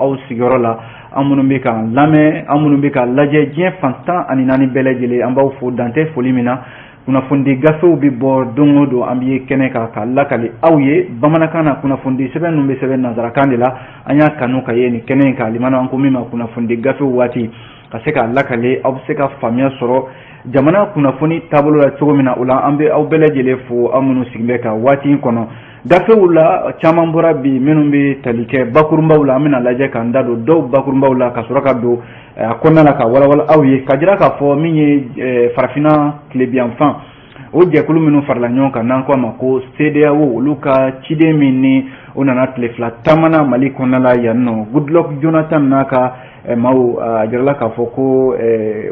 aw sigiyɔrɔ la. An minnu bɛ k'an lamɛn, an minnu bɛ k'a lajɛ diɲɛ fan 14 bɛɛ lajɛlen, an b'aw fo dantɛ foli min na. Kunnafonidi gafew bɛ bɔ don o don, an bɛ kɛnɛ kan ka lakali aw ye bamanankan na. Kunnafonidi sɛbɛn ninnu bɛ sɛbɛn nansarakan de la. An y'a kanu ka ye nin kɛnɛ in kan, limana an ko min ma kunnafonidi gafew waati, ka se k'a lakale, aw bɛ se ka faamuya sɔrɔ jamana kunnafoni taabolo la cogo min na. O la, an bɛ aw bɛɛ lajɛlen fo, aw minnu sigilen bɛ ka waati in kɔnɔ. Gafew la caman bɔra bi, minnu bɛ tali kɛ bakurunbaw la, an bɛna lajɛ k'an da don dɔw bakurunbaw la, ka sɔrɔ ka don a kɔnɔna la ka walawala aw ye, ka jira k'a fɔ min ye farafinna tilebinyanfan o jɛkulu minnu farala ɲɔgɔn kan, n'an ko a ma ko CEDEAO, olu ka ciden min ni o nana tile 2 taama na Mali kɔnɔna la yan nɔ, Goodluck Jonathan n'a ka maaw, a jirala k'a fɔ ko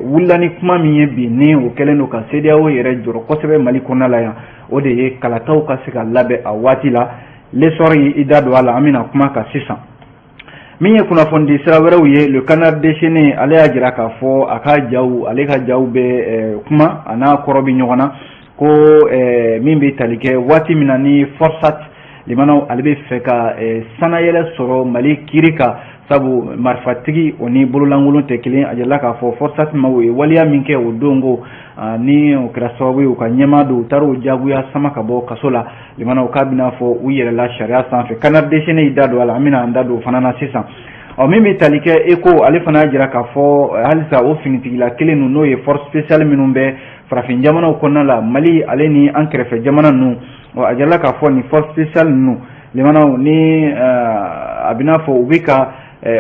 wulila ni kuma min ye bi, ni o kɛlen don ka CEDEAO yɛrɛ jɔrɔ kosɛbɛ Mali kɔnɔna la yan, o de ye kalataw ka se ka labɛn a waati la. L'Essor i da don a la, an bɛna kuma kan sisan. Min ye kunnafonidi sira wɛrɛw ye, Le Canard déchaîné, ale y'a jira k'a fɔ a ka jaw, ale ka jaw bɛ kuma a n'a kɔrɔ bɛ ɲɔgɔn na, ko min bɛ tali kɛ waati min na ni FORSAT, limanaw, ale bɛ fɛ ka sanayɛlɛ sɔrɔ Mali kiiri kan, sabu marifatigi o ni bololankolon tɛ kelen. A jirala k'a fɔ FORSAT maaw ye waleya min kɛ o don, ko ni o kɛra sababu ye u ka ɲɛmaa don, u taara o jagoya sama ka bɔ kaso la, limanaw, k'a bɛna fɔ u yɛlɛla sariya sanfɛ. Canard déchaîné y'i da don a la, an bɛna an da don o fana na sisan. Ɔ, min bɛ tali kɛ Écho, ale fana y'a jira k'a fɔ halisa o finitigila kelen ninnu, n'o ye force spéciale minnu bɛ farafin jamanaw kɔnɔna la, Mali ale ni an kɛrɛfɛ jamana ninnu, a jirala k'a fɔ nin force spéciale ninnu, limanaw, ni a bɛna fɔ u bɛ ka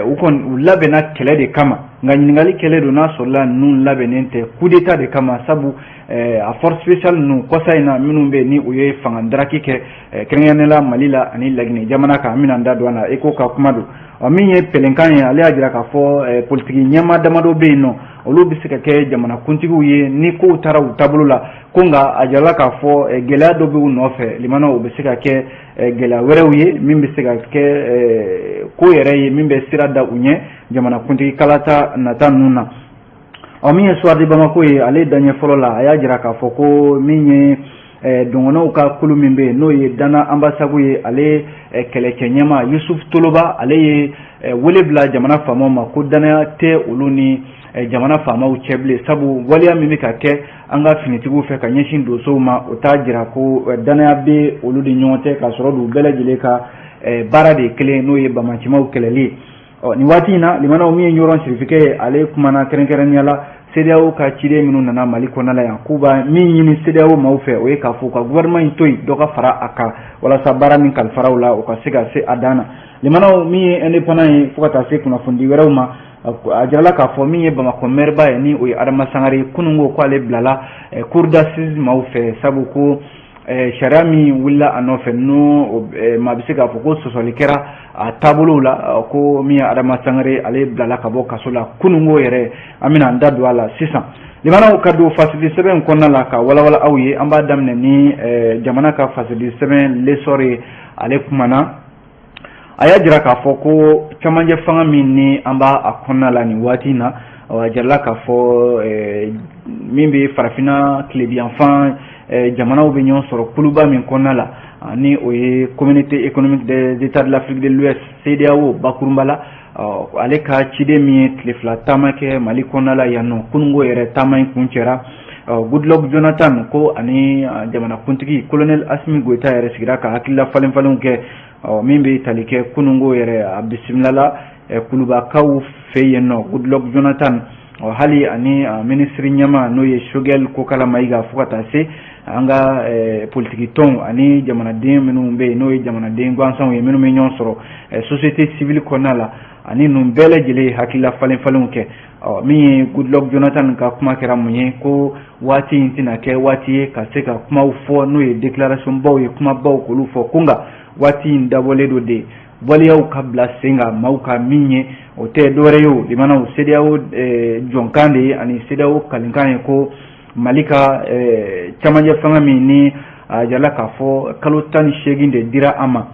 u kɔni u labɛnna kɛlɛ de kama. Nka ɲininkali kɛlen don n'a sɔrɔla ninnu labɛnnen tɛ coup d'état de kama, sabu a force spéciale ninnu, kɔsa in na minnu bɛ yen ni u ye fanga daraki kɛ, kɛrɛnkɛrɛnnenya la Mali la ani Laginɛ jamana kan, an bɛna an da don a la. Écho ka kuma don. Ɔ, min ye pɛlɛnkan ye, ale y'a jira k'a fɔ politiki ɲɛmaa damadɔ bɛ yen nɔ, olu bɛ se ka kɛ jamanakuntigiw ye ni kow taara u taabolo la. Ko nka a jirala k'a fɔ gɛlɛya dɔ bɛ u nɔfɛ, limanaw, o bɛ se ka kɛ gɛlɛya wɛrɛw ye min bɛ se ka kɛ ko yɛrɛ ye min bɛ sira da u ɲɛ jamanakuntigi kalata nata ninnu na. Ɔ, min ye Soir de Bamako ye, ale daɲɛ fɔlɔ la, a y'a jira k'a fɔ ko min ye dɔngɔnɔw ka kulu min bɛ yen, n'o ye Dana Ambasagu ye, ale kɛlɛcɛ ɲɛmaa Yusuf Toloba, ale ye wele bila jamana faamaw ma ko danaya tɛ olu ni jamana faamaw cɛ bilen, sabu waleya min bɛ ka kɛ an ka finitigiw fɛ ka ɲɛsin donsow ma, o t'a jira ko danaya bɛ olu ni ɲɔgɔn cɛ, k'a sɔrɔ u bɛɛ lajɛlen ka baara de ye kelen, n'o ye bamacimaw kɛlɛli ye. Ɔ, nin waati in na, limanaw, min ye Ɲɔrɔn Sirifikɛ ye, ale kumana kɛrɛnkɛrɛnnenya la CEDEAO ka ciden minnu nana Mali kɔnɔna la yan, k'u b'a min ɲini CEDEAO maaw fɛ, o ye k'a fɔ u ka gouvernement in to yen, dɔ ka fara a kan, walasa baara min kalifara u la, o ka se ka se a dan na. Limanaw, min ye Indépendant ye, fo ka taa se kunnafonidi wɛrɛw ma, a jirala k'a fɔ min ye Bamakɔ maire ye, ni o ye Adama Sangare, kunun ko k'ale bilala cour d'assises maaw fɛ, sabu ko sariya min wulila a nɔfɛ, n'o maa bɛ se k'a fɔ ko sɔsɔli kɛra a taabolow la, ko min ye Adama Sangare, ale bilala ka bɔ kaso la kununko yɛrɛ. An bɛna an da don a la sisan, limanaw, ka don fasidi sɛbɛn kɔnɔna la ka walawala aw ye. An b'a daminɛ ni jamana ka fasidi sɛbɛn L'Essor ye. Ale kumana, a y'a jira k'a fɔ ko camancɛ fanga min ni an b'a a kɔnɔna la nin waati in na, a jirala k'a fɔ min bɛ farafinna tilebinyanfan jamanaw bɛ ɲɔgɔn sɔrɔ kuluba min kɔnɔna la, ni o ye Communauté économique des États de l'Afrique de l'Ouest, CEDEAO bakurunba la, ale ka ciden min ye tile 2 taama kɛ Mali kɔnɔna la yan nɔ, kununko yɛrɛ taama in kuncɛra. Goodluck Jonathan ko ani jamanakuntigi colonel Assimi Goïta yɛrɛ sigira ka hakilila falen falenw kɛ. Min bɛ tali kɛ kununko yɛrɛ, a bisimilala kulubakaw fɛ yen nɔ, Goodluck Jonathan, hali ani minisiri ɲɛma, n'o ye Choguel Kokalla Maïga, fo ka taa se an ka politiki tɔnw ani jamanaden minnu bɛ yen, n'o ye jamanaden gansanw ye minnu bɛ ɲɔgɔn sɔrɔ société civile kɔnɔna la, ani ninnu bɛɛ lajɛlen hakilila falen falenw kɛ. Ɔ, min ye Goodluck Jonathan ka kuma kɛra mun ye? Ko waati in tɛna kɛ waati ye ka se ka kumaw fɔ, n'o ye déclaration baw ye, kumabaw k'olu fɔ, ko nka waati in dabɔlen don de waleyaw ka bila sen kan, maaw ka min ye, o tɛ dɔwɛrɛ ye o, limanaw, CEDEAO jɔnkan de ye ani CEDEAO kalenkan ye, ko Mali ka camancɛ fanga min ni a jirala k'a fɔ kalo 18 de dira an ma,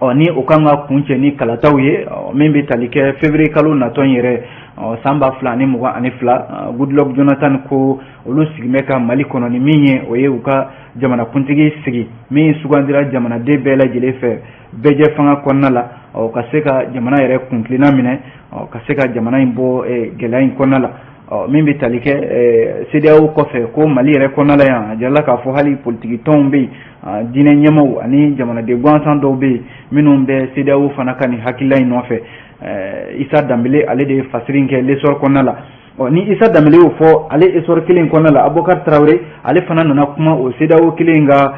ɔ, ni o kan ka kuncɛ ni kalataw ye min bɛ tali kɛ février kalo natɔ in yɛrɛ. San 2022, Goodluck Jonathan ko olu sigin bɛ ka Mali kɔnɔ ni min ye, o ye u ka jamanakuntigi sigi min sugandira jamanaden bɛɛ lajɛlen fɛ bɛɛjɛ fanga kɔnɔna la, ka se ka jamana yɛrɛ kuntilenna minɛ, ka se ka jamana in bɔ gɛlɛya in kɔnɔna la. Min bɛ tali kɛ CEDEAO kɔfɛ, ko Mali yɛrɛ kɔnɔna la yan, a jirala k'a fɔ hali politiki tɔnw bɛ yen, diinɛ ɲɛmaaw ani jamanaden gansan dɔw bɛ yen minnu bɛ CEDEAO fana ka nin hakilila in nɔfɛ. Isa Danbele, ale de ye fasiri in kɛ L'Essor kɔnɔna la. Ɔ ni Isa Danbele y'o fɔ, ale Essor kelen kɔnɔna la, Abubakar Tarawele, ale fana nana kuma o CEDEAO kelen in ka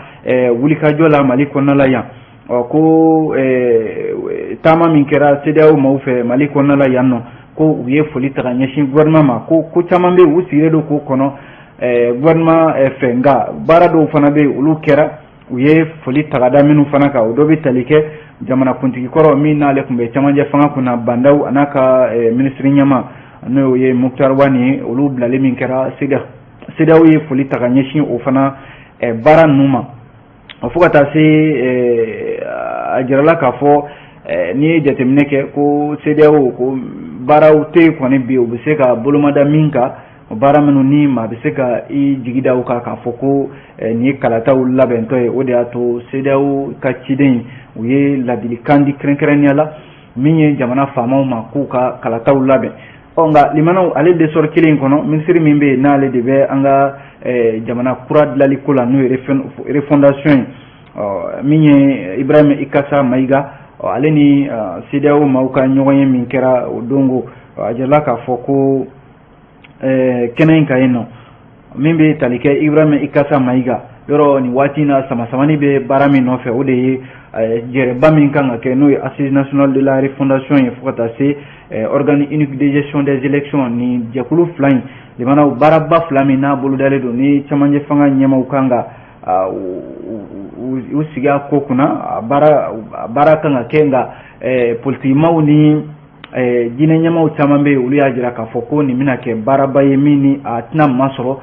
wulikajɔ la Mali kɔnɔna la yan. Ɔ ko taama min kɛra CEDEAO maaw fɛ Mali kɔnɔna la yan nɔ, ko u ye foli ta ka ɲɛsin gouvernement ma, ko caman bɛ yen, u sigilen don k'o kɔnɔ gouvernement fɛ. Nka baara dɔw fana bɛ yen, olu kɛra, u ye foli ta ka da minnu fana kan, o dɔ bɛ tali kɛ jamanakuntigi kɔrɔ min n'ale tun bɛ cɛmancɛ fanga kunna, Bah N'Daw, a n'a ka minisiri ɲɛmaa n'o ye Moctar Ouane ye, olu bilalen min kɛra, CEDEAO ye foli ta ka ɲɛsin o fana baara ninnu ma. Fo ka taa se a jirala k'a fɔ n'i ye jateminɛ kɛ ko CEDEAO ko baaraw tɛ yen kɔni bi, u bɛ se ka bolomada min kan, baara minnu ni maa bɛ se ka i jigi da o kan k'a fɔ ko nin ye kalataw labɛntɔ ye. O de y'a to CEDEAO ka ciden, u ye ladilikan di kɛrɛnkɛrɛnnenya la min ye jamana faamaw ma, k'u ka kalataw labɛn. Ɔ nka limanaw, ale L'Essor kelen in kɔnɔ, minisiri min bɛ yen n'ale de bɛ an ka jamana kura dilanli ko la, n'o ye refondation ye, min ye Ibrahim Ikasa Mayiga, ale ni CEDEAO maaw ka ɲɔgɔn ye min kɛra o don ko, a jirala k'a fɔ ko kɛnɛ in kan yen nɔ, min bɛ tali kɛ Ibrahim Ikasa Mayiga yɔrɔ, nin waati in na, sama-samani bɛ baara min nɔfɛ, o de ye jɛrɛba min kan ka kɛ, n'o ye Assise nationale de la refondation ye, fo ka taa se organe unique de gestion des élections. Ni jɛkulu fila in limanaw, baaraba fila min n'a bolodalen don, ni cɛmancɛ fanga ɲɛmaaw kan ka u sigi a ko kunna, a baara kan ka kɛ. Nka politikimaw ni diinɛ ɲɛmaaw caman bɛ yen, olu y'a jira k'a fɔ ko nin bɛna kɛ baaraba ye min ni a tɛna masɔrɔ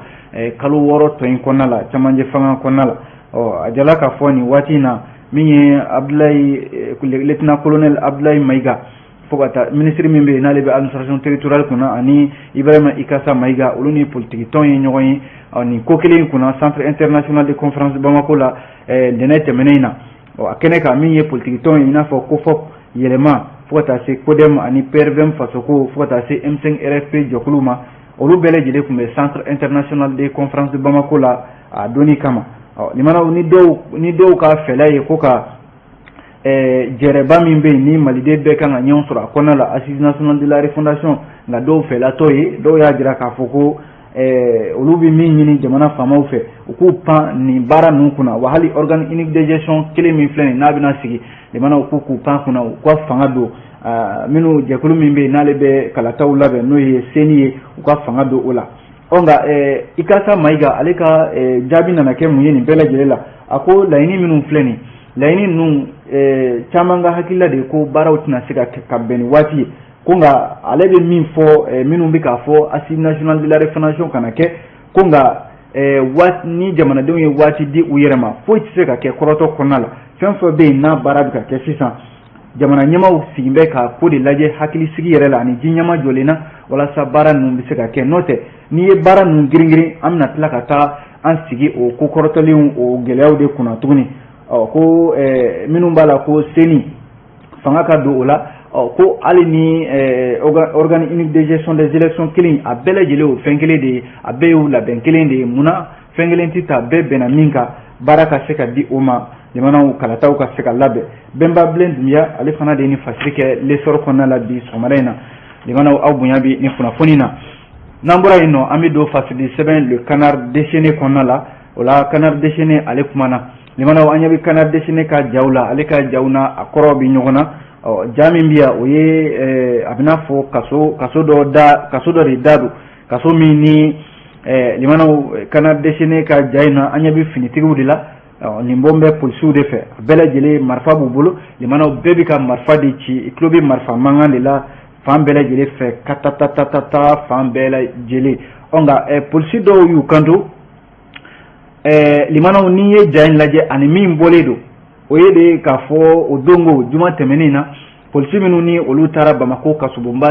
kalo 6 tɔ in kɔnɔna la, cɛmancɛ fanga kɔnɔna la. Ɔ a jala k'a fɔ nin waati in na, min ye Abdoulaye, lieutenant colonel Abdoulaye Mayiga, fo ka taa minisiri min bɛ yen n'ale bɛ administration territoriale kunna, ani Ibrahima Ikasa Mayiga, olu ni politiki tɔn ye ɲɔgɔn ye nin ko kelen in kunna Centre international de conférence Bamako la ntɛnɛn tɛmɛnen in na. A kɛnɛ kan, min ye politiki tɔn ye, i n'a fɔ COFOP, Yɛlɛma, fo ka taa se CODEM ani PRVM Fasoko, fo ka taa se M5 RFP jɛkulu ma, olu bɛɛ lajɛlen tun bɛ Centre international de conférence de Bamako la a donni kama. Ɔ limanaw, ni dɔw ka fɛla ye ko ka jɛrɛba min bɛ yen ni maliden bɛɛ kan ka ɲɔgɔn sɔrɔ a kɔnɔna la, Assise nationale de la refondation, nka dɔw fɛlatɔ ye, dɔw y'a jira k'a fɔ ko olu bɛ min ɲini jamana faamaw fɛ, u k'u pan nin baara ninnu kunna wa. Hali organe unique de gestion kelen min filɛ nin n'a bɛna sigi, limanaw, k'u k'u pan kunna, u ka fanga don minnu jɛkulu min bɛ yen n'ale bɛ kalataw labɛn, n'o ye CENI ye, u ka fanga don o la. Ɔ nka Ikasa Mayiga, ale ka jaabi nana kɛ mun ye nin bɛɛ lajɛlen la? A ko laɲini minnu filɛ nin, laɲini ninnu caman ka hakilila de ye ko baaraw tɛna se ka ka bɛn ni waati ye. Ko nka ale bɛ min fɔ, minnu bɛ k'a fɔ Assise nationale de la refondation kana kɛ, ko nka waati ni jamanadenw ye waati di u yɛrɛ ma, foyi tɛ se ka kɛ kɔrɔtɔ kɔnɔna la. Fɛn fɛn bɛ yen n'a baara bɛ ka kɛ sisan, jamana ɲɛmaaw sigi bɛ ka ko de lajɛ hakilisigi yɛrɛ la ani ji ɲɛma jɔlen na, walasa baara ninnu bɛ se ka kɛ. N'o tɛ, n'i ye baara ninnu girin-girin, an bɛna tila ka taa an sigi o ko kɔrɔtɔlenw, o gɛlɛyaw de kunna tuguni. Ɔ ko minnu b'a la ko CENI fanga ka don o la, ɔ ko hali ni organe unique de gestion des élections kelen, a bɛɛ lajɛlen o fɛn kelen de ye, a bɛɛ y'u labɛn kelen de ye. Munna fɛn kelen tɛ ta bɛɛ bɛnna min kan, baara ka se ka di o ma, jamanaw kalataw ka se ka labɛn? Bɛnba Bilen Dunbiya, ale fana de ye ni fasiri kɛ L'Essor kɔnɔna la bi sɔgɔmada in na. Limanaw, aw bonya bi ni kunnafoni na. N'an bɔra yen nɔ, an bɛ don fasiri sɛbɛn Le Canard déchaîné kɔnɔna la. O la, Canard déchaîné, ale kumana. Limanaw, an ɲɛ bɛ Canard déchaîné ka jaw la, ale ka jaw na a kɔrɔ bɛ ɲɔgɔn na. Ɔ ja min bɛ yan, o ye a bɛ n'a fɔ kaso dɔ da, kaso dɔ de da don, kaso min ni limanaw, Canard déchaîné ka ja in na, an ɲɛ bɛ finitigiw de la. Nin bɔ bɛ polisiw de fɛ, a bɛɛ lajɛlen marifa b'u bolo. Limanaw, bɛɛ bɛ ka marifa de ci, i tulo bɛ marifa mankan de la fan bɛɛ lajɛlen fɛ, katatatatata fan bɛɛ lajɛlen. Ɔ nka polisi dɔw y'u kanto. Limanaw, n'i ye ja in lajɛ ani min bɔlen don, o ye de k'a fɔ o don ko juma tɛmɛnen na, Polisi minnu ni olu taara Bamakɔ kasobonba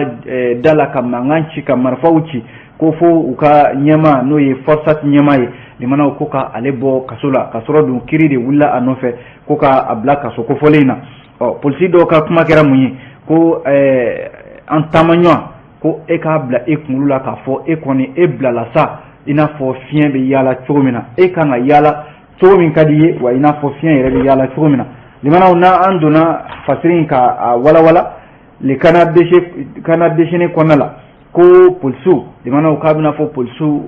da la ka mankan ci, ka marifaw ci, ko fo u ka ɲɛmaa, n'o ye FORSAT ɲɛmaa ye, limanaw, ko ka ale bɔ kaso la, ka sɔrɔ dun kiri de wulila a nɔfɛ ko ka a bila kaso kofɔlen in na. Ɔ, polisi dɔw ka kuma kɛra mun ye? Ko an taamaɲɔgɔn, ko e k'a bila e kunkolo la k'a fɔ e kɔni e bilala sa, i n'a fɔ fiɲɛ bɛ yaala cogo min na, e kan ka yaala cogo min ka di ye wa, i n'a fɔ fiɲɛ yɛrɛ bɛ yaala cogo min na. Limanaw, n'an donna fasiri in ka a walawala, Le Canard déchaîné kɔnɔna la, ko polisiw, limanaw, k'a bɛna fɔ polisiw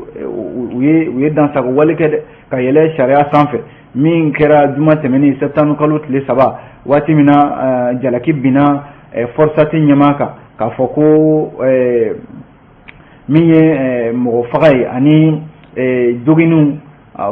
u ye dansago wale kɛ dɛ, ka yɛlɛ sariya sanfɛ. Min kɛra juma tɛmɛnen, septembre kalo tile 3, waati min na jalaki binna FORSAT ɲɛmaa kan k'a fɔ ko min ye mɔgɔ faga ye ani joginniw,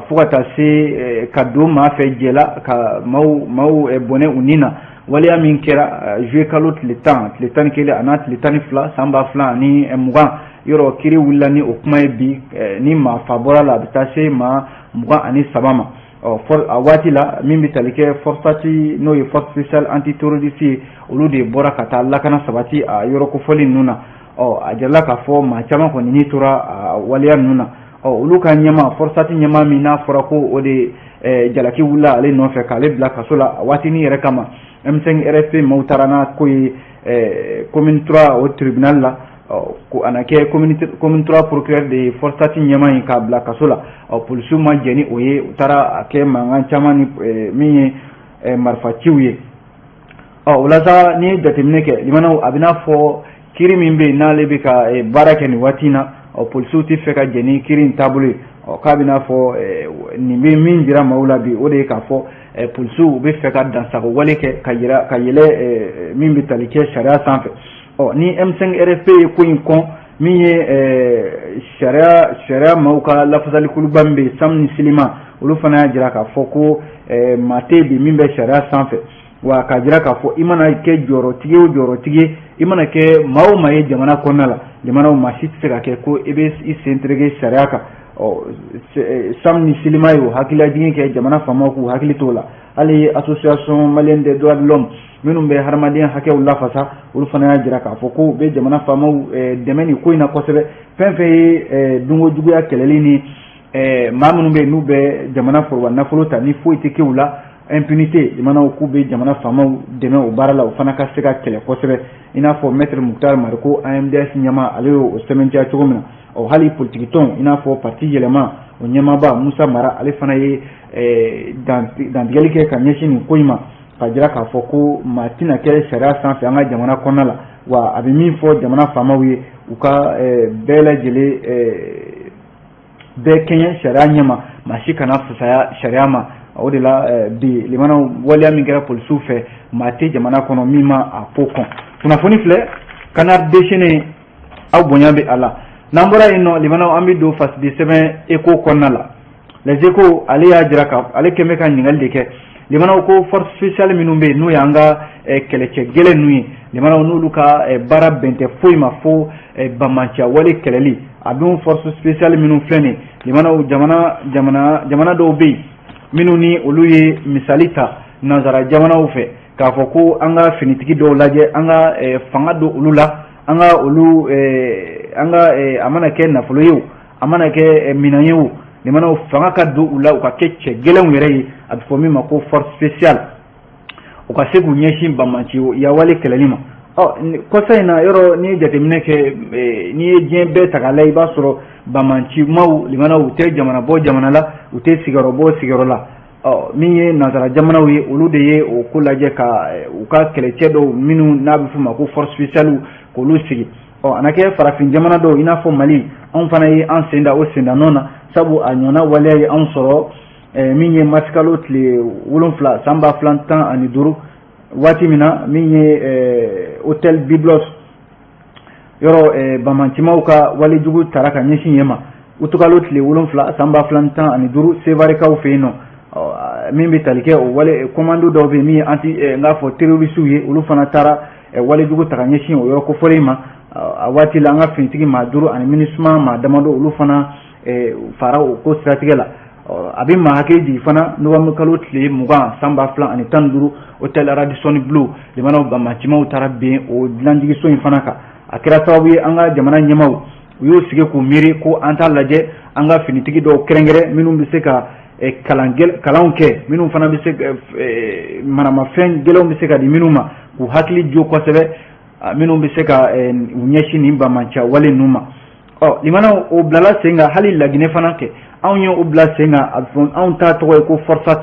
fo ka taa se ka don maa fɛ jɛla ka maaw bɔnɛ u ni na. Waleya min kɛra juillet kalo tile 10, tile 11 a n'a tile 12, san 2020, yɔrɔ kiri wulila ni o kuma ye bi. Ni maa fa bɔra la, a bɛ taa se maa 23 ma. Ɔ, a waati la, min bɛ tali kɛ FORSAT, n'o ye Force spéciale antiterroriste ye, olu de bɔra ka taa lakana sabati a yɔrɔ kofɔlen ninnu na. Ɔ, a jirala k'a fɔ maa caman kɔni ni tora a waleya ninnu na. Ɔ, olu ka ɲɛmaa, FORSAT ɲɛmaa min n'a fɔra ko o de jalaki wulila ale nɔfɛ k'ale bila kaso la, a waatinin yɛrɛ kama, M5 RFP maaw taara n'a ko ye commune 3 o tribunal la. Ɔ, ko a na kɛ commune 3 procureur de ye FORSAT ɲɛmaa in k'a bila kaso la. Ɔ, polisiw ma jɛn ni o ye, u taara a kɛ mankan caman ni min ye marifaciw ye. Ɔ, o la sa, n'i ye jateminɛ kɛ, limanaw, a bɛ n'a fɔ kiiri min bɛ yen n'ale bɛ ka baara kɛ nin waati in na, ɔ, polisiw tɛ fɛ ka jɛn ni kiiri in taabolo ye. Ɔ, k'a bɛ n'a fɔ nin bɛ min jira maaw la bi, o de ye k'a fɔ polisiw bɛ fɛ ka dansago wale kɛ ka yira ka yɛlɛ min bɛ tali kɛ sariya sanfɛ. Ɔ, ni M5 RFP ye ko in kɔn, min ye sariya maaw ka lafasalikuluba min bɛ yen, Sam ni Silima, olu fana y'a jira k'a fɔ ko maa tɛ bi min bɛ sariya sanfɛ, wa k'a jira k'a fɔ i mana kɛ jɔyɔrɔtigi o jɔyɔrɔtigi ye, i mana kɛ maa o maa ye jamana kɔnɔna la, jamana, maa si tɛ se ka kɛ ko i bɛ i sen tereke sariya kan. Ɔ, Sam ni Silima ye o hakililajigin kɛ jamana faamaw k'u hakili t'o la. Hali Association malienne des droits de l'homme minnu bɛ hadamadenya hakɛw lafasa, olu fana y'a jira k'a fɔ ko u bɛ jamana faamaw dɛmɛ nin ko in na kosɛbɛ. Fɛn fɛn ye dunko juguya kɛlɛli ni maa minnu bɛ yen n'u bɛ jamana foroba nafolo ta ni foyi tɛ kɛ u la, impunité, jamanaw, k'u bɛ jamana faamaw dɛmɛ o baara la, o fana ka se ka kɛlɛ kosɛbɛ, i n'a fɔ maître Moctar Mariko, AMDH ɲɛmaa, ale y'o sɛbɛntiya cogo min na. Ɔ, hali politiki tɔn, i n'a fɔ parti Yɛlɛma, o ɲɛmaaba Musa Mara, ale fana ye dantigɛli kɛ ka ɲɛsin nin ko in ma, ka jira k'a fɔ ko maa tɛna kɛ sariya sanfɛ an ka jamana kɔnɔna la. Wa a bɛ min fɔ jamana faamaw ye, u ka bɛɛ lajɛlen bɛɛ kɛɲɛ sariya ɲɛma, maa si kana fisaya sariya ma. O de la bi, limanaw, waleya min kɛra polisiw fɛ, maa tɛ jamana kɔnɔ min ma a ko kɔn. Kunnafoni filɛ, Canard déchaîné, aw bonya bɛ a la. N'an bɔra yen nɔ, limanaw, an bɛ don fasidi sɛbɛn Écho kɔnɔna la. Les Échos, ale y'a jira ka ale kɛn bɛ ka ɲininkali de kɛ, limanaw, ko force spéciale minnu bɛ yen, n'o y'an ka kɛlɛcɛ gɛlɛn ninnu ye, limanaw, n'olu ka baara bɛn tɛ foyi ma fo banbaanciya wale kɛlɛli. A dun force spéciale minnu filɛ nin ye, limanaw, jamana dɔw bɛ yen minnu ni olu ye misali ta nanzara jamanaw fɛ k'a fɔ ko an ka finitigi dɔw lajɛ, an ka fanga don olu la, an ka olu, an ka, a mana kɛ nafolo ye o, a mana kɛ minɛn ye o, limanaw, fanga ka don u la, u ka kɛ cɛ gɛlɛnw yɛrɛ ye, a bɛ fɔ min ma ko force spéciale, u ka se k'u ɲɛsin banbanci yawale kɛlɛli ma. Ɔ, kɔsa in na, yɔrɔ n'i ye jateminɛ kɛ, n'i ye diɲɛ bɛɛ ta k'a lajɛ, i b'a sɔrɔ banbancimaw, limanaw, u tɛ jamana bɔ jamana la, u tɛ sigiyɔrɔ bɔ sigiyɔrɔ la. Ɔ, min ye nanzara jamanaw ye, olu de ye o ko lajɛ ka u ka kɛlɛcɛ dɔw minnu n'a bɛ f'o ma ko force spéciale, k'olu sigi. Ɔ, a na kɛ farafin jamana dɔw, i n'a fɔ Mali, anw fana ye an sen da o senda nɔ na, sabu a ɲɔgɔnna waleya ye anw sɔrɔ min ye marisikalo tile 7, san 2015, waati min na min ye hôtel Biblos yɔrɔ, banbaancimaw ka walejugu tara ka ɲɛsin yen ma. Utukalo tile 7, san 2015, Sevarekaw fɛ yen nɔ, min bɛ tali kɛ o wale commando dɔw bɛ yen min ye anti n k'a fɔ terroriste ye, olu fana taara walejugu ta ka ɲɛsin o yɔrɔ kofɔlen ma. A waati la, an ka finitigi maa 5 ani MINUSMA maa damadɔ, olu fana fara o ko siratigɛ la. A bɛ maa hakili jigin fana novembre kalo tile 20 san 2015, hôtel Radisson Blu, limanaw, banbaancimaw taara bin o dilanjigiso in fana kan. A kɛra sababu ye an ka jamana ɲɛmaaw u y'u sigi k'u miiri ko an t'a lajɛ an ka finitigi dɔw kɛrɛnkɛrɛn minnu bɛ se ka kalanw kɛ, minnu fana bɛ se maramafɛn gɛlɛnw bɛ se ka di minnu ma k'u hakili jo kosɛbɛ, minnu bɛ se ka u ɲɛsin nin banbaanciya wale ninnu ma. Ɔ limanaw, o bilala sen kan. Hali Laginɛ fana kɛ, anw ye o bila sen kan, a bɛ fɔ anw ta tɔgɔ ye ko FORSAT.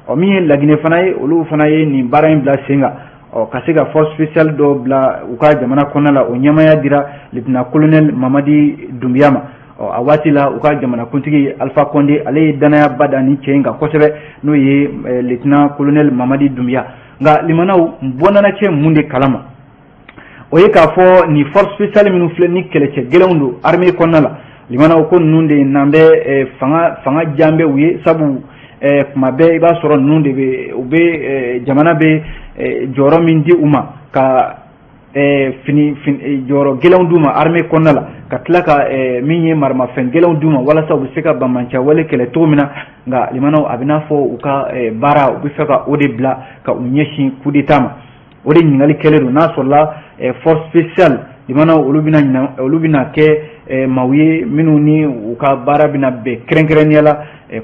Ɔ min ye Laginɛ fana ye, olu fana ye nin baara in bila sen kan, ɔ ka se ka force spéciale dɔ bila u ka jamana kɔnɔna la. O ɲɛmaaya dira lieutenant colonel Mamadi Doumbouya ma. Ɔ a waati la, u ka jamanakuntigi Alpha Condé, ale ye danayaba da nin cɛ in kan kosɛbɛ, n'o ye lieutenant colonel Mamadi Doumbouya. Nka limanaw, n bɔnna cɛ mun de kalama? O ye k'a fɔ nin force spéciale minnu filɛ ni kɛlɛcɛ gɛlɛnw don armée kɔnɔna la, limanaw, ko ninnu de n'an bɛ fanga jan bɛ u ye, sabu kuma bɛɛ i b'a sɔrɔ ninnu de bɛ u bɛ jamana bɛ jɔyɔrɔ min di u ma, ka fini jɔyɔrɔ gɛlɛnw d'u ma armée kɔnɔna la, ka tila ka min ye maramafɛn gɛlɛnw d'u ma walasa u bɛ se ka banbaanciya wale kɛlɛ cogo min na. Nka limanaw, a bɛ n'a fɔ u ka baara, u bɛ fɛ ka o de bila ka u ɲɛsin coup d'état ma. O de ɲininkali kɛlen don, n'a sɔrɔla force spéciale, limanaw, olu bɛna kɛ maaw ye minnu ni u ka baara bɛna bɛn kɛrɛnkɛrɛnnenya la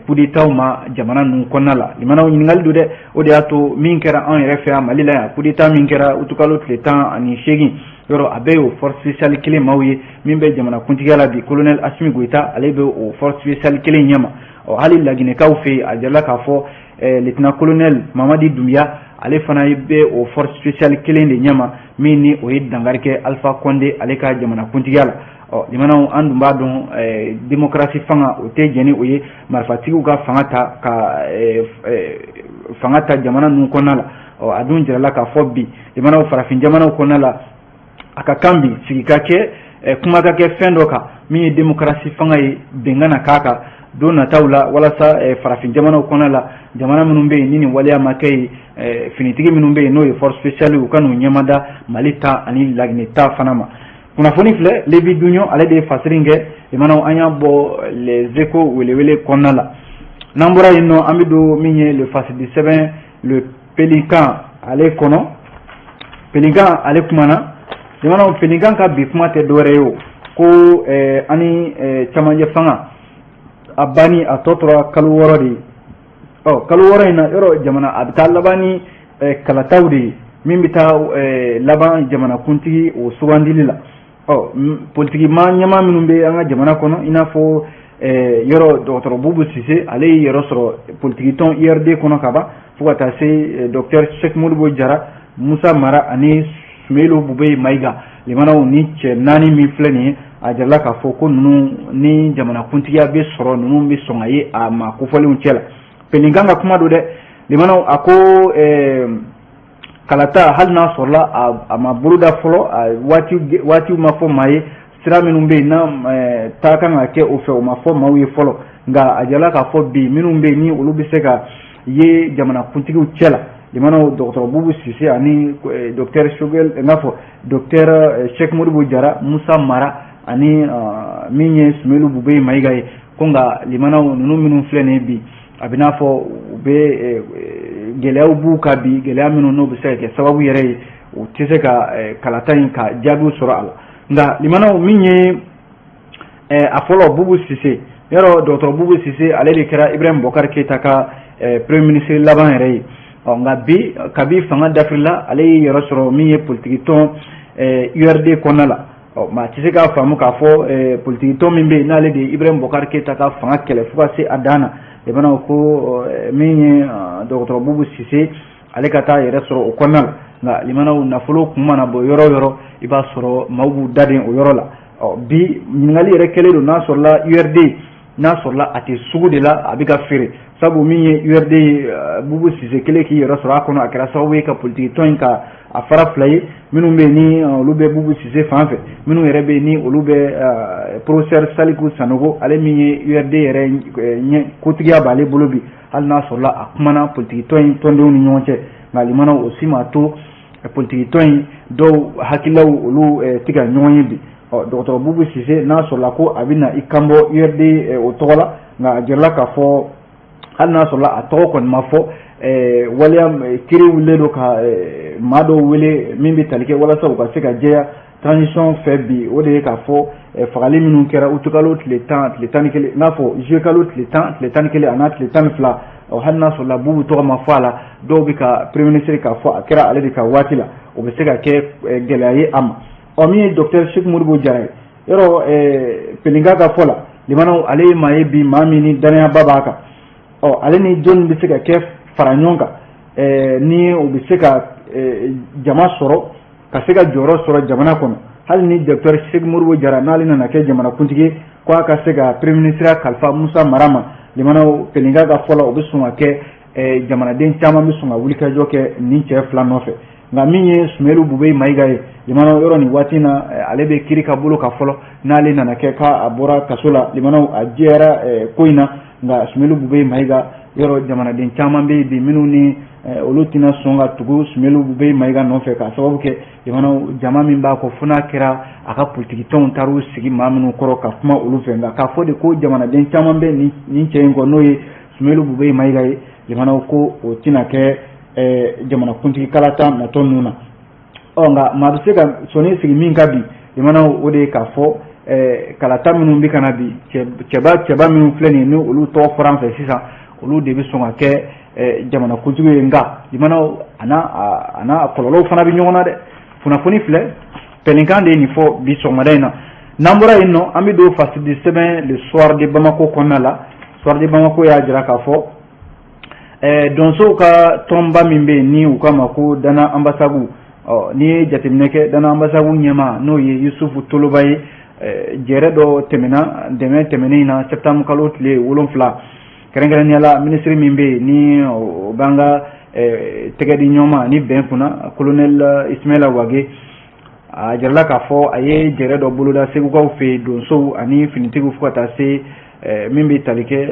coup d'état ma jamana ninnu kɔnɔna la. Limanaw, ɲininkali don dɛ. O de y'a to min kɛra anw yɛrɛ fɛ yan Mali la yan, coup d'état min kɛra utukalo tile 18, yɔrɔ a bɛɛ y'o force spéciale kelen maaw ye. Min bɛ jamana kuntigiya la bi, colonel Assimi Goïta, ale bɛ o force spéciale kelen ɲɛma. Ɔ hali Laginɛkaw fɛ yen, a jirala k'a fɔ lieutenant colonel Mamadi Doumbouya, ale fana bɛ o force spéciale kelen de ɲɛma, min ni o ye dankari kɛ Alpha Condé ale ka jamana kuntigiya la. Ɔ limanaw, an dun b'a dɔn démocratie fanga o tɛ jɛn ni o ye marifatigiw ka fanga ta, ka fanga ta jamana ninnu kɔnɔna la. Ɔ a dun jirala k'a fɔ bi, limanaw, farafin jamanaw kɔnɔna la, a ka kan bi sigi ka kɛ, kuma ka kɛ fɛn dɔ kan min ye démocratie fanga ye, bɛnkan na k'a kan don nataw la, walasa farafin jamanaw kɔnɔna la, jamana minnu bɛ yen ni nin waleya ma kɛ yen, finitigi minnu bɛ yen n'o ye force spéciale, u ka n'u ɲɛmada Mali ta ani Laginɛ ta fana ma. Kunnafoni filɛ, Lebi Dunɲɔ, ale de ye fasiri kɛ. Limanaw, an y'a bɔ Les Échos welewele kɔnɔna la. N'an bɔra yen nɔ, an bɛ don min ye le fasidi sɛbɛn Le Pélican ale kɔnɔ. Pélican ale kumana. Limanaw, Pélican ka bi kuma tɛ dɔwɛrɛ ye o ko ani camancɛ fanga a banni, a tɔ tora kalo 6 de ye. Ɔ kalo 6 in na, yɔrɔ jamana a bɛ taa laban ni kalataw de ye min bɛ taa laban jamanakuntigi o sugandili la. Ɔ politiki maa ɲɛmaa minnu bɛ an ka jamana kɔnɔ, i n'a fɔ yɔrɔ dɔgɔtɔrɔ Boubou Cissé, ale y'i yɛrɛ sɔrɔ politiki tɔn URD kɔnɔ ka ban, fo ka taa se docteur Cheick Modibo Diarra, Moussa Mara ani Soumeylou Boubèye Maïga. Limanaw, ni cɛ naani min filɛ nin ye, a jirala k'a fɔ ko ninnu ni jamanakuntigiya bɛ sɔrɔ, ninnu bɛ sɔn ka ye a maa kofɔlenw cɛ la. Pélican ka kuma don dɛ. Limanaw, a ko kalata, hali n'a sɔrɔla a ma boloda fɔlɔ, a waatiw ma fɔ maa ye, sira minnu bɛ yen n'a taa kan ka kɛ o fɛ, o ma fɔ maaw ye fɔlɔ. Nka a jirala k'a fɔ bi, minnu bɛ yen ni olu bɛ se ka ye jamanakuntigiw cɛ la, limanaw, dɔgɔtɔrɔ Boubou Cissé ani docteur Choguel, n k'a fɔ docteur Cheick Modibo Diarra, Moussa Mara ani min ye Soumeylou Boubèye Maïga ye. Ko nka limanaw, ninnu minnu filɛ nin ye bi, a bɛ n'a fɔ u bɛ gɛlɛyaw b'u kan bi, gɛlɛya minnu n'o bɛ se ka kɛ sababu yɛrɛ ye u tɛ se ka kalata in ka jaabiw sɔrɔ a la. Nka limanaw, min ye a fɔlɔ, Boubou Cissé, yɔrɔ dɔgɔtɔrɔ Boubou Cissé, ale de kɛra Ibrahim Boubacar Keïta ka premier ministre laban yɛrɛ ye. Ɔ nka bi, kabi fanga dafirila, ale y'i yɛrɛ sɔrɔ min ye politiki tɔn URD kɔnɔna la. Ɔ maa tɛ se k'a faamu k'a fɔ politiki tɔn min bɛ yen n'ale de ye Ibrahim Boubacar Keïta ka fanga kɛlɛ fo ka se a dan na, limanaw, ko min ye dɔgɔtɔrɔ Boubou Cissé, ale ka taa yɛrɛ sɔrɔ o kɔnɔna la. Nka limanaw, nafolo kun mana bɔ yɔrɔ o yɔrɔ, i b'a sɔrɔ maaw b'u daden o yɔrɔ la. Ɔ bi ɲininkali yɛrɛ kɛlen don, n'a sɔrɔla URD, n'a sɔrɔla a tɛ sugu de la, a bɛ ka feere, sabu min ye URD ye, Boubou Cissé kelen k'i yɛrɛ sɔrɔ a kɔnɔ, a kɛra sababu ye ka politiki tɔn in ka a fara fila ye, minnu bɛ yen ni olu bɛ Boubou Cissé fan fɛ, minnu yɛrɛ bɛ yen ni olu bɛ professeur Salikou Sanogo, ale min ye URD yɛrɛ ɲɛ kotigiya b'ale bolo bi, hali n'a sɔrɔla a kumana politiki tɔn in tɔndenw ni ɲɔgɔn cɛ. Nka limanaw, o si ma to politiki tɔn in dɔw hakililaw olu tɛ ka ɲɔgɔn ye bi. Ɔ dɔgɔtɔrɔ Boubou Cissé, n'a sɔrɔla ko a bɛ na i kanbɔ URD o tɔgɔ la, nka a jirala k'a fɔ Hali n'a sɔrɔla a tɔgɔ kɔni ma fɔ, waleya kiri wulilen don ka maa dɔw wele min bɛ tali kɛ walasa u ka se ka jɛya transition fɛ bi. O de ye k'a fɔ fagali minnu kɛra utukalo tile 10, tile 11, n'a fɔ juillet kalo tile 10, tile 11 a n'a tile 12. Hali n'a sɔrɔla Bubu tɔgɔ ma fɔ a la, dɔw bɛ ka premier ministre k'a fɔ a kɛra ale de ka waati la, o bɛ se ka kɛ gɛlɛya ye a ma. Ɔ, min ye docteur Sékou Modibo Jara ye, yɔrɔ Pelinka ka fɔ la, limanaw, ale ye maa ye bi, maa min ni danayaba b'a kan. Ɔ, ale ni jɔnni bɛ se ka kɛ fara ɲɔgɔn kan ni u bɛ se ka jama sɔrɔ, ka se ka jɔyɔrɔ sɔrɔ jamana kɔnɔ? Hali ni docteur Sékou Modibo Jara n'ale nana kɛ jamanakuntigi ye, ko a ka se ka premier ministre kalifa Musa Mara ma, limanaw, Pelinka ka fɔ la, o bɛ sɔn ka kɛ jamanaden caman bɛ sɔn ka wulikajɔ kɛ nin cɛ fila nɔfɛ. Nka min ye Sumelu Bubɛyi Mayiga ye, limanaw, yɔrɔ nin waati in na, ale bɛ kiri ka bolo kan fɔlɔ. N'ale nana kɛ k'a bɔra kaso la, limanaw, a jɛyara ko in na. Nka Sumelu Bubɛyi Mayiga, yɔrɔ jamanaden caman bɛ yen bi minnu ni olu tɛna sɔn ka tugu Sumelu Bubɛyi Mayiga nɔfɛ, k'a sababu kɛ, limanaw, jama min b'a kɔ, fo n'a kɛra a ka politiki tɔnw taar'u sigi maa minnu kɔrɔ ka kuma olu fɛ. Nka k'a fɔ de ko jamanaden caman bɛ nin cɛ in kɔ, n'o ye Sumelu Bubɛyi Mayiga ye, limanaw, ko o tɛna kɛ jamanakuntigi kalata natɔ ninnu na. Ɔ, nka maa bɛ se ka sɔnni sigi min ka bi, limanaw, o de ye k'a fɔ kalata minnu bɛ ka na bi, cɛba cɛba minnu filɛ nin ye, ni olu tɔgɔ fɔra an fɛ sisan, olu de bɛ sɔn ka kɛ jamanakuntigi ye. Nka limanaw, a n'a kɔlɔlɔw fana bɛ ɲɔgɔn na dɛ. Kunnafoni filɛ, Pɛlinkan de ye nin fɔ bi sɔgɔmada in na. N'an bɔra yen nɔ, an bɛ don fasidi sɛbɛn Le Soir de Bamako kɔnɔna la. Soir de Bamako y'a jira k'a fɔ donsow ka tɔnba min bɛ yen ni u k'a ma ko Dana Ambasagu, ɔ, n'i ye jateminɛ kɛ, Dana Ambasagu ɲɛmaa, n'o ye Yusufu Toloba ye, jɛrɛ dɔ tɛmɛna dɛmɛ tɛmɛnen in na, septembre kalo tile 7, kɛrɛnkɛrɛnnenya la minisiri min bɛ yen ni o b'an ka tɛgɛ di ɲɔgɔn ma ni bɛn kunna, colonel Ismaila Wage, a jirala k'a fɔ a ye jɛrɛ dɔ boloda Segukaw fɛ yen, donsow ani finitigiw, fo ka taa se min bɛ tali kɛ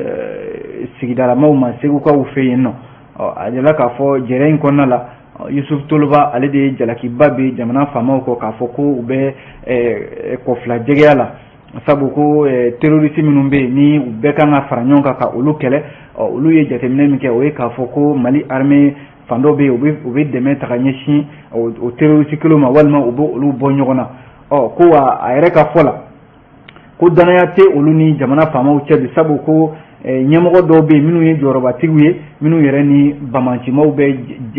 sigidalamaw ma Segukaw fɛ yen nɔ. A jirala k'a fɔ jɛrɛ in kɔnɔna la, Yusuf Toloba, ale de ye jalakiba bɛ jamana faamaw kɔ k'a fɔ ko u bɛ kɔfila jɛgɛya la, sabu ko terroriste minnu bɛ yen ni u bɛɛ kan ka fara ɲɔgɔn kan ka olu kɛlɛ. Olu ye jateminɛ min kɛ, o ye k'a fɔ ko Mali armée fan dɔw bɛ yen, u bɛ dɛmɛ ta ka ɲɛsin o terroriste kelenw ma, walima u bɛ olu bɔ ɲɔgɔn na. Ɔ, ko wa a yɛrɛ ka fɔ la, ko danaya tɛ olu ni jamana faamaw cɛ bi, sabu ko ɲɛmɔgɔ dɔw bɛ yen minnu ye jɔyɔrɔbatigiw ye, minnu yɛrɛ ni bamancimaw bɛ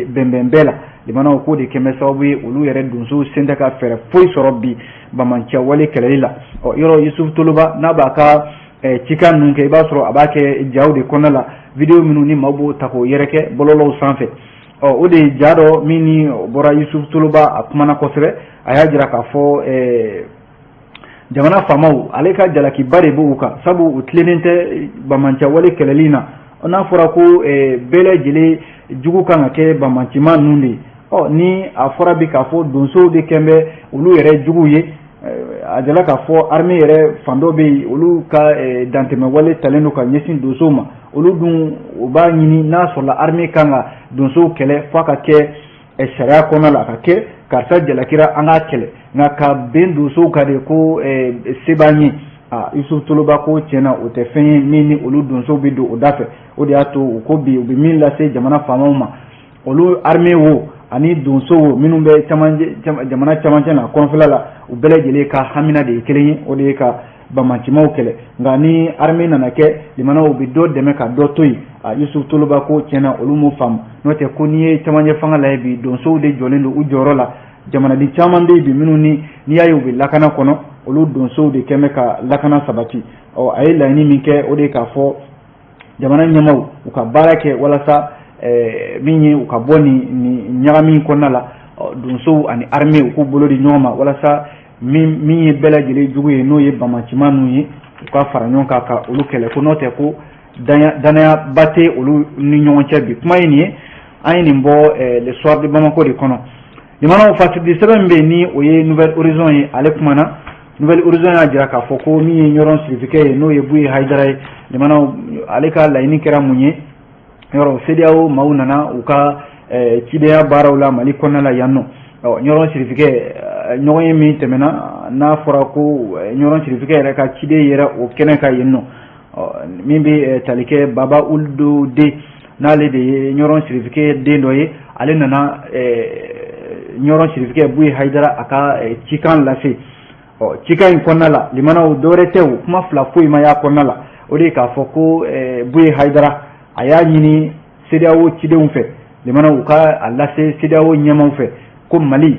bɛnbɛn bɛɛ la. Limanaw, k'o de kɛn bɛ sababu ye olu yɛrɛ donsow sen tɛ ka fɛɛrɛ foyi sɔrɔ bi bamanciya wale kɛlɛli la. Ɔ, yɔrɔ Yusuf Toloba n'a b'a ka cikan ninnu kɛ, i b'a sɔrɔ a b'a kɛ jaw de kɔnɔna la, vidéo minnu ni maaw b'o ta k'o yɛrɛkɛ bɔlɔlɔw sanfɛ. Ɔ, o de ye ja dɔ min ni o bɔra Yusuf Toloba, a kumana kosɛbɛ. A y'a jira k'a fɔ jamana faamaw, ale ka jalakiba de b'u kan, sabu u tilennen tɛ bamanciya wale kɛlɛli na. N'a fɔra ko bɛɛ lajɛlen jugu kan ka kɛ bamancima ninnu de ye, ɔ, ni a fɔra bi k'a fɔ donsow de kɛn bɛ olu yɛrɛ juguw ye, a jala k'a fɔ armée yɛrɛ fan dɔ bɛ yen, olu ka dantɛmɛ wale talen don ka ɲɛsin donsow ma. Olu dun, u b'a ɲini n'a sɔrɔla armée kan ka donsow kɛlɛ, f'a ka kɛ sariya kɔnɔna la, a ka kɛ karisa jalakira, an k'a kɛlɛ. Nka ka bɛn donsow kan de ko se b'an ye, a Yusuf Toloba ko tiɲɛna o tɛ fɛn ye min ni olu donsow bɛ don o da fɛ. O de y'a to u ko bi u bɛ min lase jamana faamaw ma, olu armée wo ani donso wo minnu bɛ jamana camancɛ na kɔnɔfɛla la, u bɛɛ lajɛlen ka hamina de ye kelen ye, o de ye ka bamancimaw kɛlɛ. Nka ni armée nana kɛ, limanaw, bɛ dɔ dɛmɛ ka dɔ to yen, a Yusuf Toloba ko tiɲɛna olu m'o faamu. N'o tɛ ko n'i ye camancɛ fanga lajɛ bi, donsow de jɔlen don u jɔyɔrɔ la. Jamanaden caman bɛ yen bi minnu ni n'i y'a ye u bɛ lakana kɔnɔ, olu donsow de kɛn bɛ ka lakana sabati. Ɔ, a ye laɲini min kɛ, o de ye k'a fɔ jamana ɲɛmaaw u ka baara kɛ walasa min ye u ka bɔ nin ɲagami kɔnɔna la, donsow ani armée u k'u bolo di ɲɔgɔn ma walasa min ye bɛɛ lajɛlen jugu ye, n'o ye bamancima ninnu ye, u ka fara ɲɔgɔn kan ka olu kɛlɛ. Ko n'o tɛ ko danayaba tɛ olu ni ɲɔgɔn cɛ bi. Kuma ye nin ye, an ye nin bɔ Le Soir de Bamako de kɔnɔ. Limanaw, fasidi sɛbɛn min bɛ yen ni o ye Nouvel Horizon ye, ale kumana. Nouvel Horizon y'a jira k'a fɔ ko min ye Ɲɔrɔn sirifikɛ ye, n'o ye Buye Hayidara ye, limanaw, ale ka laɲini kɛra mun ye? Yɔrɔ CEDEAO maaw nana u ka cidenya baaraw la Mali kɔnɔna la yan nɔ. Ɔ, Ɲɔrɔn sirifikɛ, ɲɔgɔn ye min tɛmɛna, n'a fɔra ko Ɲɔrɔn sirifikɛ yɛrɛ ka ciden yɛrɛ o kɛnɛ kan yen nɔ. Min bɛ tali kɛ Baba Uludo den, n'ale de ye Ɲɔrɔn sirifikɛ den dɔ ye, ale nana Ɲɔrɔn sirifikɛ Buye Hayidara a ka cikan lase. Ɔ, cikan in kɔnɔna la, limanaw, dɔwɛrɛ tɛ, o kuma fila foyi ma y'a kɔnɔna la, o de ye k'a fɔ ko Buye Hayidara a y'a ɲini CEDEAO cidenw fɛ, limanaw, u ka a lase CEDEAO ɲɛmaw fɛ ko Mali,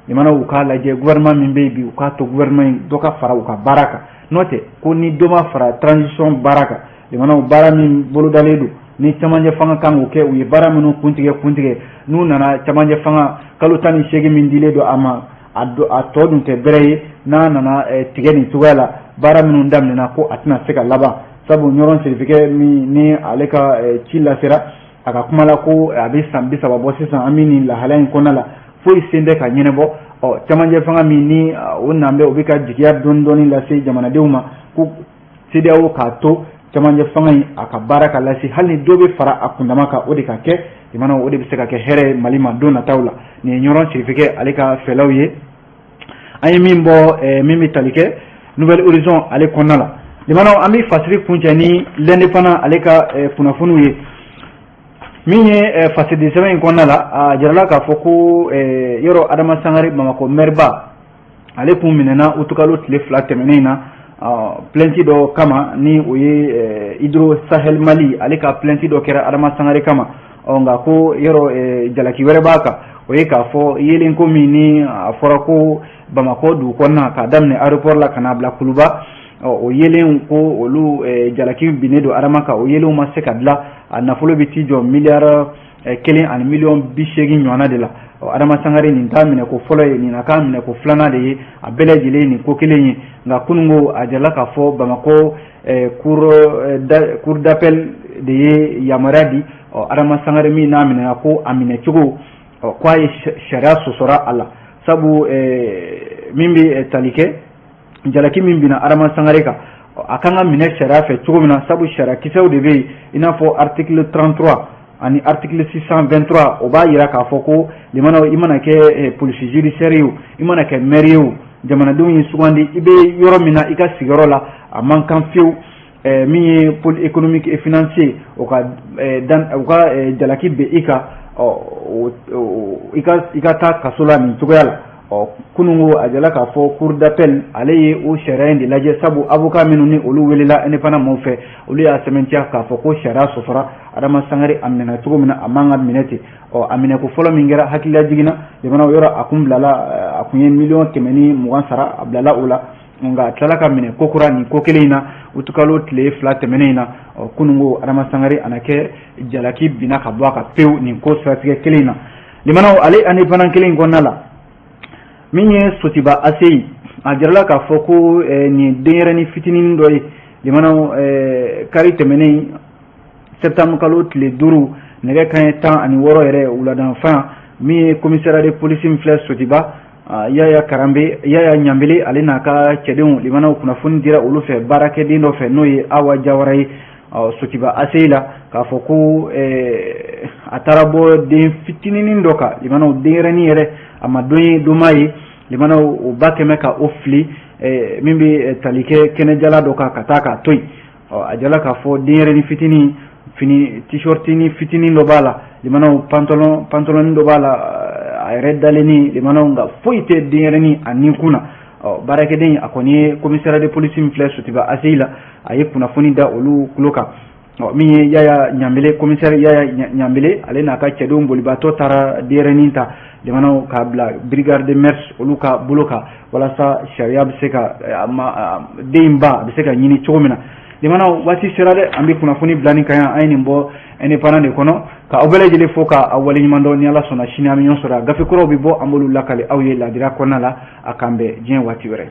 limanaw, u k'a lajɛ gouvernement min bɛ yen bi, u k'a to gouvernement in dɔ ka fara u ka baara kan. N'o tɛ ko ni dɔ ma fara transition baara kan, limanaw, baara min bolodalen don ni camancɛ fanga kan k'o kɛ, u ye baara minnu kuntigɛ, n'u nana camancɛ fanga kalo 18 min dilen don a ma, a tɔ dun tɛ bɛrɛ ye. N'a nana tigɛ nin cogoya la, baara minnu daminɛna, ko a tɛna se ka laban. Sabu Ɲɔrɔn sirifikɛ min ni ale ka ci lasera, a ka kuma la ko a bɛ san 30 bɔ sisan, an bɛ nin lahala in kɔnɔna la, foyi sen tɛ ka ɲɛnabɔ. Ɔ, camancɛ fanga min ni o nan bɛ, o bɛ ka jigiya dɔɔni dɔɔni lase jamanadenw ma, ko CEDEAO k'a to camancɛ fanga in a ka baara ka lase, hali ni dɔ bɛ fara a kundama kan, o de ka kɛ. Limanaw, o de bɛ se ka kɛ hɛrɛ ye Mali ma don nataw la. Nin ye Ɲɔrɔn sirifikɛ ale ka fɛlaw ye an ye min bɔ, min bɛ tali kɛ Nouvel Horizon ale kɔnɔna la. Limanaw, an bɛ fasiri kuncɛ ni L'Indépendant ale ka kunnafoniw ye. Min ye fasiridi sɛbɛn in kɔnɔna la, a jirala k'a fɔ ko yɔrɔ Adama Sangare, Bamakɔ mɛriba, ale kun minɛna utukalo tile 2 tɛmɛnen in na plainte dɔ kama, ni o ye Hydro Sahel Mali ale ka plainte dɔ kɛra Adama Sangare kama. Ɔ, nka ko yɔrɔ jalaki wɛrɛ b'a kan, o ye k'a fɔ yeelenko min ni a fɔra ko Bamakɔ dugu kɔnɔna, k'a daminɛ aéroport la ka n'a bila Kuluba, o yeelen ko olu jalaki binnen don Adama kan, o yeelenw ma se ka dilan. A nafolo bɛ t'i jɔ miliyari 1 ani miliyɔn 80 ɲɔgɔnna de la. Adama Sangare, nin t'a minɛ ko fɔlɔ ye, nin a k'a minɛ ko filanan de ye, a bɛɛ lajɛlen nin ko kelen ye. Nka kununko a jirala k'a fɔ Bamakɔ cour d'appel de ye yamaruya di Adama Sangare min n'a minɛna, ko a minɛ cogo, ko a ye sariya sɔsɔra a la. Sabu min bɛ tali kɛ jalaki min binna Adama Sangare kan, a kan ka minɛ sariya fɛ cogo min na, sabu sariya kisɛw de bɛ yen, i n'a fɔ article 33 ani article 623, o b'a yira k'a fɔ ko limanaw, i mana kɛ police judiciaire ye o, i mana kɛ maire ye o, jamanadenw ye sugandi, i bɛ yɔrɔ min na, i ka sigiyɔrɔ la, a man kan fiyewu min ye pôle économique et financier o ka u ka jalaki bɛ i kan, i ka taa kaso la nin cogoya la. Ɔ, kununko a jala k'a fɔ cour d'appel ale ye o sariya in de lajɛ, sabu avocat minnu ni olu welela Indépendant maaw fɛ, olu y'a sɛmɛntiya k'a fɔ ko sariya sɔsɔra. Adama Sangare a minɛna cogo min na, a man ka minɛ ten. Ɔ, a minɛ ko fɔlɔ min kɛra, hakilila jiginna, jamana yɔrɔ a kun bilala, a kun ye miliyɔn 120 sara, a bilala o la. Nka a tilala ka minɛ ko kura nin ko kelen in na utukalo tile 2 tɛmɛnen in na. Ɔ, kununko Adama Sangare a na kɛ jalaki binna ka bɔ a kan pewu nin ko siratigɛ kelen in na. Limanaw, ale Indépendant kelen in kɔnɔna la, min ye Sotiba ACI, a jirala k'a fɔ ko nin denyɛrɛnin fitinin dɔ ye, limanaw, kari tɛmɛnen septembre kalo tile 5, nɛgɛ kanɲɛ 16 yɛrɛ wuladanfan, min ye commissariat de police min filɛ Sotiba, Yaya Karanbe, Yaya Ɲanbele, ale n'a ka cɛdenw, limanaw, kunnafoni dira olu fɛ baarakɛden dɔ fɛ, n'o ye Awa Jawara ye Sotiba ACI la, k'a fɔ ko a taara bɔ den fitinin dɔ kan. Limanaw, denyɛrɛnin yɛrɛ, a ma don ye don m'a ye. Limanaw, o ba kɛmɛ ka o fili min bɛ tali kɛ kɛnɛjala dɔ kan ka taa k'a to yen. A jala k'a fɔ denyɛrɛnin fitinin, fini t-shirtinin fitinin dɔ b'a la, limanaw, pantalon pantalon dɔ b'a la, a yɛrɛ dalen, limanaw, nka foyi tɛ denyɛrɛnin a nin kun na. Ɔ, baarakɛden a kɔni ye commissariat de police min filɛ Sotiba ACI la, a ye kunnafoni da olu tulo kan. Ɔ, min ye Yaya Ɲanbele, commissaire Yaya Ɲanbele, ale n'a ka cɛdenw bolibaatɔ taara denyɛrɛnin ta, limanaw, k'a bila brigade de mœurs olu ka bolo kan, walasa sariya bɛ se ka den in ba a bɛ se ka ɲini cogo min na. Limanaw, waati sera dɛ, an bɛ kunnafoni bila nin kan yan. An ye nin bɔ Indépendant de kɔnɔ, ka aw bɛɛ lajɛlen fo ka aw waleɲuman dɔn. Ni Ala sɔnna, sini an bɛ ɲɔgɔn sɔrɔ, gafe kuraw bɛ bɔ, an b'olu lakale aw ye laadira kɔnɔna la. A k'an bɛn diɲɛ waati wɛrɛ.